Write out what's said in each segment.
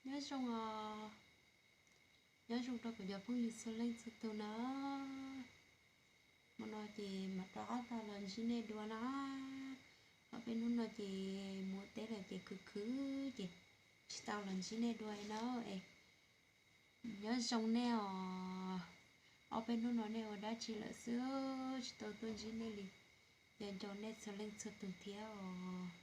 Nyob zoo os, nyob zoo rau kuv cov phooj ywg txhua leej txhua tus na. Hmo no ces mam rov qab tau los ntsib nej dua na. Ob peb hnub no ces mus teb lawm ces khwv khwv ces tsis tau los ntsib nej dua na. Es nyob zoo nej os, ob peb hnub no nej ua dab tsi lawm xwb tsis tau tuaj ntsib nej li. Nco nco nej txhua leej txhua tus thiab os.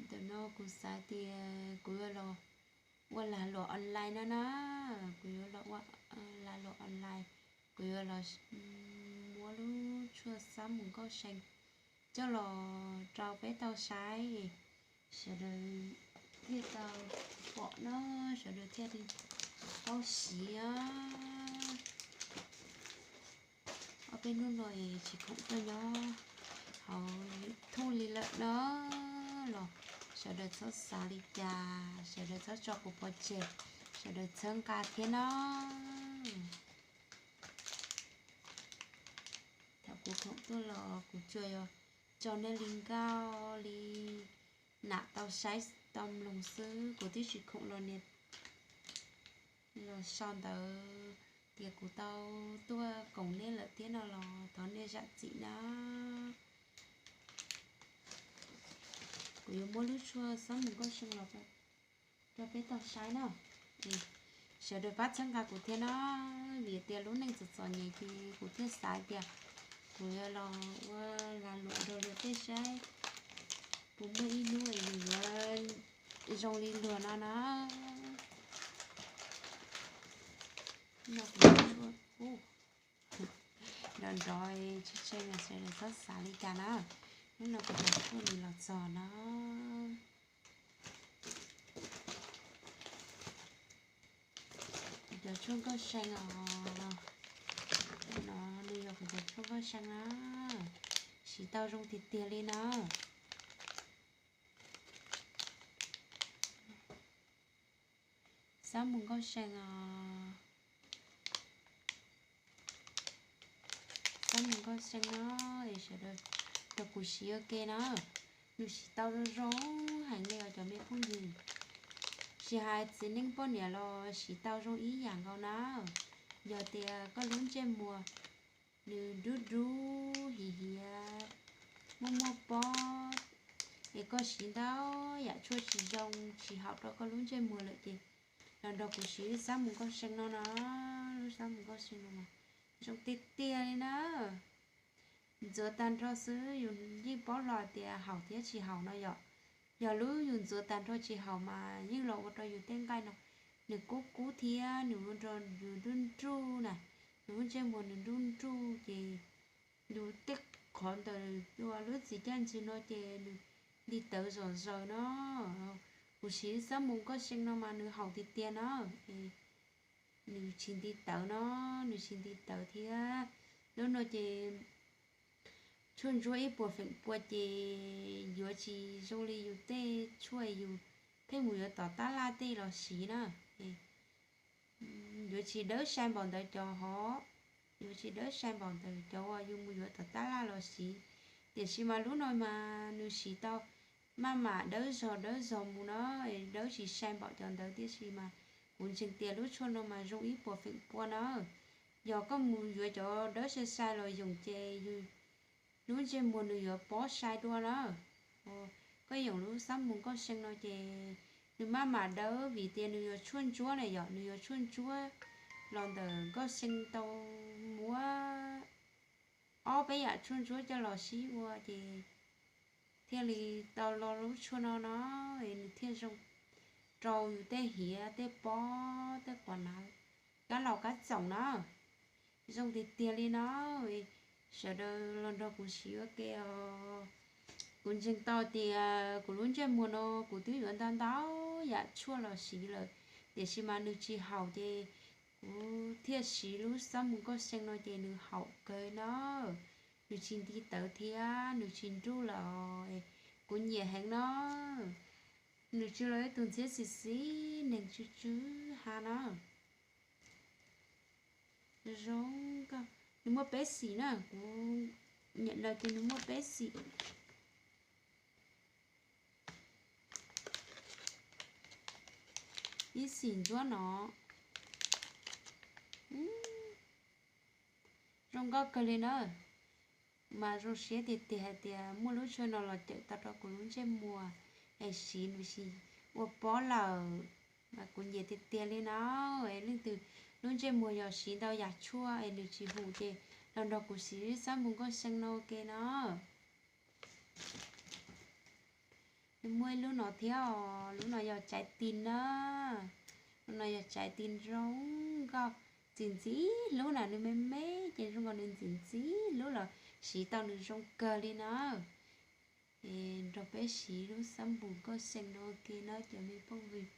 Ntawm no kuv xav tias kuv yuav los ua lag luam online no na. Kuv yuav los ua lag luam online, kuv yuav los muab lub tshuaj xab mus nkauj see coj los rau peb tau saib, sawv daws thiaj tau pom na, sawv daws thiaj li paub siv. Ob peb hnub no es tsis khoom tuaj nyob hauv YouTube li lawm na, los sawv daws txhob xav li cas, sawv daws txhob tso kuv pov tseg, sawv daws txhawb nqa thiab na. Thaum kuv khoom tuaj los kuv tsuas yog tso nej li nkauj li nam tau saib tau mloog xwb, kuv twb tsis khoom los nias los sau ntawv tias kuv tau tuaj koom nej lawm thiab no los thov nej zam txim na. Kuv yuav muab lub tshuaj xab mus nkauj see los rau peb tau saib na. Sawv daws pab txhawb nqa kuv thiab na, vim tias lub neej txom txom nyem ces kuv thiaj xav tias kuv yuav los ua lag luam rau luag tej saib puas muaj ib hnub yus yuav zoo li luag no na. Nrov nrov tsis tsheej, sawv daws txhob xav li cas na. Hnub no kuv cov tshuaj nws los txog na. Kuv cov tshuaj nkauj see os, no nws yog kuv cov tshuaj nkauj see na, siv tau zoo tiag tiag li na. Xab mus nkauj see os, xab mus nkauj see os, es sawv daws tos kuv siv ua ke na. Nws siv tau zoo zoo heev li os cov me phooj ywg. Tsis hais txiv neej poj niam los siv tau zoo ib yam nkaus na. Yog tias koj lub ntsej muag nws dub dub hiav hiav, muaj muaj pob, es koj siv ntau yam tshuaj tsis zoo tsis haum rau koj lub ntsej muag lawm ces los nrog kuv siv lub xab mus nkauj see no na. Lub xab mus nkauj see no mas zoo tiag tiag li na. Ntxuav tag nrho xwb yus yeej paub hlo tias haum thiab tsis haum no yom. Yog lub yus ntxuav tag nrho tsis haum mas yeej los ua rau yus tej nqaij no nws kub kub thiab nws ua rau yus nruj nruj na, nws lub ntsej muag nws nruj nruj ces yus tej qhov ntawm lub txiv caj ntsig no ces nws nti tawv zom zaws no. Kuv siv xab mus nkauj see no mas nws haum tiag tiag na. Nws tsis nti tawv no, nws tsis nti tawv thiab. Lub no ces tshuaj ntsuab ib puas feem pua ces yuav tsis zoo li yus tej tshuaj yus pheej mus yuav tom tab laj tej los siv na. Yuav tsis dawb sai npaum ntawd cov hov, yuav tsis dawb sai npaum ntawd cov uas yus mus yuav tom tab laj los siv. Tiam sis mas lub no mas nws siv tau maj mam dawb zog dawb zog mus na, dawb tsis sai npaum cov ntawd tiam sis mas kuv ntseeg tias lub tshuaj no mas zoo ib puas feem pua na. Yog koj mus yuav cov dawb sai sai los yoom ces yus lub ntsej muag nws yuav pob sai dua na. Koj yoom lub xab mus nkauj see no ces nws maj mam dawb vim tias nws yog tshuaj ntsuab na yom, nws yog tshuaj ntsuab los ntawm nkauj see tau muab ob peb yam tshuaj ntsuab coj los sib ua ces thiaj li tau los lub tshuaj no no, es nws thiaj zoo rau yus tej hiav tej pob tej quav nav kab laus kab txoom na. Zoo tiag tiag li no, sawv daws los nrog kuv siv ua ke os. Kuv ntseeg tau tias kuv lub ntsej muag no kuv twb yuav ntau ntau yam tshuaj los siv lawm, tiam sis mas nws tsis haum ces kuv thiaj siv lub xab mus nkauj see no ces nws haum kawg na. Nws tsis nti tawv thiab nws tsis nruj lawm, kuv nyiam heev na. Nws tsis los ib tug ntxhiab xis xis neeg tsw tsw ha na. Zoo, nws muaj peb xim na, kuv Nyiam no ces nws muaj peb xim. Ib xim ntsuab no. Zoo nkauj kawg li na. Mas zoo siab tiag tiag hais tias muaj lub tshuaj no los cawm tau rau kuv lub ntsej muag es siv nws tsis ua pob lawm. Mas kuv nyiam tiag tiag li na. Es leej twg lub ntsej muag yog siv ntau yam tshuaj es nws tsis hum ces los nrog kuv siv xab npum nkauj see no ua ke na. Nws muaj ib lub no thiab os, lub no yog tsaiv tis na. Lub no yog tsaiv tis zoo nkauj, ntxim ntxim hlub na, nws me me ces zoo nkaus nws ntxim ntxim hlub los siv tau nws zoo kawg li na. Es nrog peb siv lub xab npum nkauj see no ua ke na cov me phooj ywg,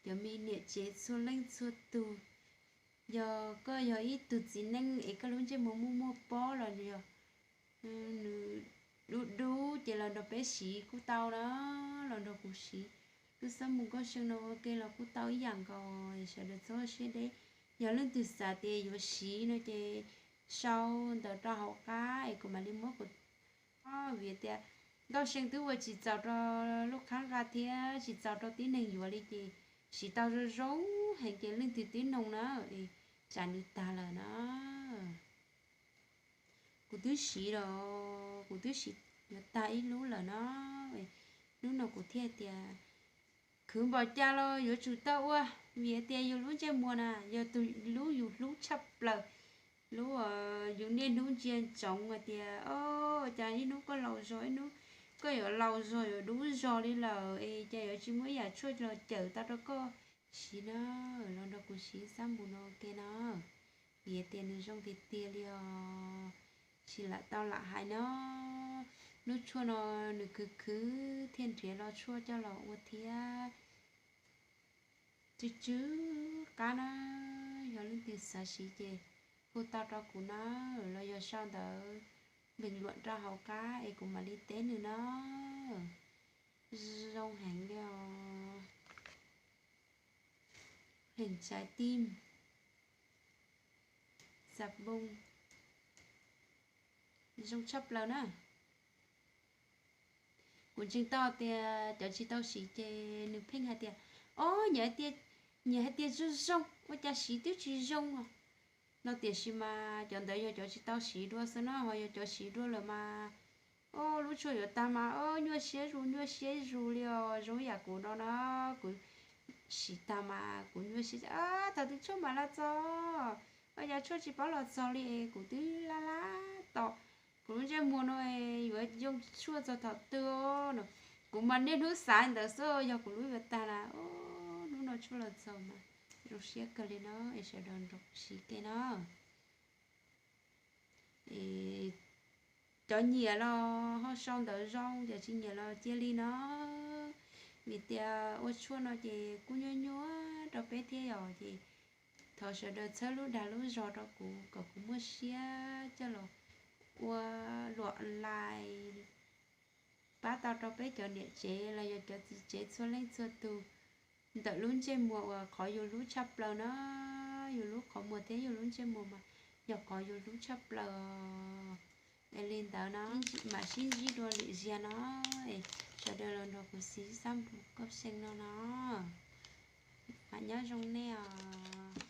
cov me niam tsev txhua leej txhua tus. Yog koj yog ib tug txiv neej es koj lub ntsej muag muaj muaj pob los yog nws dub dub ces los nrog peb siv kuj tau na, los nrog kuv siv lub xab npum nkauj see no ua ke los kuj tau ib yam nkaus, sawv daws txhob siab deb. Yog leej twg xav tias yuav siv no ces sau ntawv rau hauv qab es kuv mam li muab kuv vim tias nkauj see twb ua tsis txaus rau lub qhab nqa thiab tsis txaus rau tib neeg yuav li ces siv tau zoo zoo heev ces leej twg twb noog na, tsam nws tag lawm na. Kuv twb siv los, kuv twb siv yuav tag ib lub lawm no. Hnub no kuv thiaj tias khwv npaum cas los yuav tsum tau ua, vim tias yus lub ntsej muag na yog tus lub yus hlub tshaj plaws. Lub yus niaj hnub ntsia ntsoov hais tias, o, cas ib hnub koj laus zog, ib hnub koj yuav laus zog yuav dub zog li lawm es cas yuav tsis muaj ib yam tshuaj los cawm tau rau koj siv na. Los nrog kuv siv xab npum no ua ke na, vim tias nws zoo tiag tiag li os. Tsis lam tau lam hais no, lub tshuaj no nws khwv khwv thiaj nrhiav los tshuaj coj los ua thiab. Tsw tsw qab na, yog leej twg xav siv ces hu tau rau kuv na, los yog sau ntawv npeeg luam rau hauv qab es kuv mam li teb nws na. Zoo heev li os. Heev tsaiv tim xab npum, zoo tshaj plaws na. Kuv ntseeg tau tias cov tsis tau siv ces nws pheej hais tias, o, nyias hais tias zoo zoo, ua cas siv twb tsis zoo os. No tiam sis mas cov ntawd yog cov tsis tau siv dua xwb na, ho yog cov siv dua lawm mas, o, lub tshuaj yuav tag mas, o, nyuaj siab zus nyuaj siab zus li os, zoo ib yam kuv no na, kuv siv tag mas kuv nyuaj siab, thaum twg tshuaj mam los txog, o, yog tshuaj tsis paub los txog li es kuv twb laj laj tos, kuv lub ntsej muag no yuav yoo tshuaj txog thaum twg no, kuv mas niaj hnub xav ntawd xwb, yog kuv lub yuav tag na, o, hnub no tshuaj los txog mas zoo siab kawg li no es sawv daws nrog kuv siv ke na. Cov nyiam los ho sau ntawv zoo, cov tsis nyiam los cia li no, vim tias ua tshuaj no ces kuj nyuaj nyuaj rau peb thiab yom, ces thov sawv daws txhawb lub dag lub zog rau kuv kom kuv muaj siab coj los ua luam online pab tau rau peb cov niam tsev los yog cov txiv tsev txhua leej txhua tus ntawm lub ntsej muag uas qhov yus hlub tshaj plaws na, yus lub qhov muag thiab yus lub ntsej muag mas yog qhov yus hlub tshaj plaws. Es li ntawd no mam sib ntsib dua lwm zaus no, es sawv daws los nrog kuv siv xab npum nkauj see no no, mam nyob zoo nej os.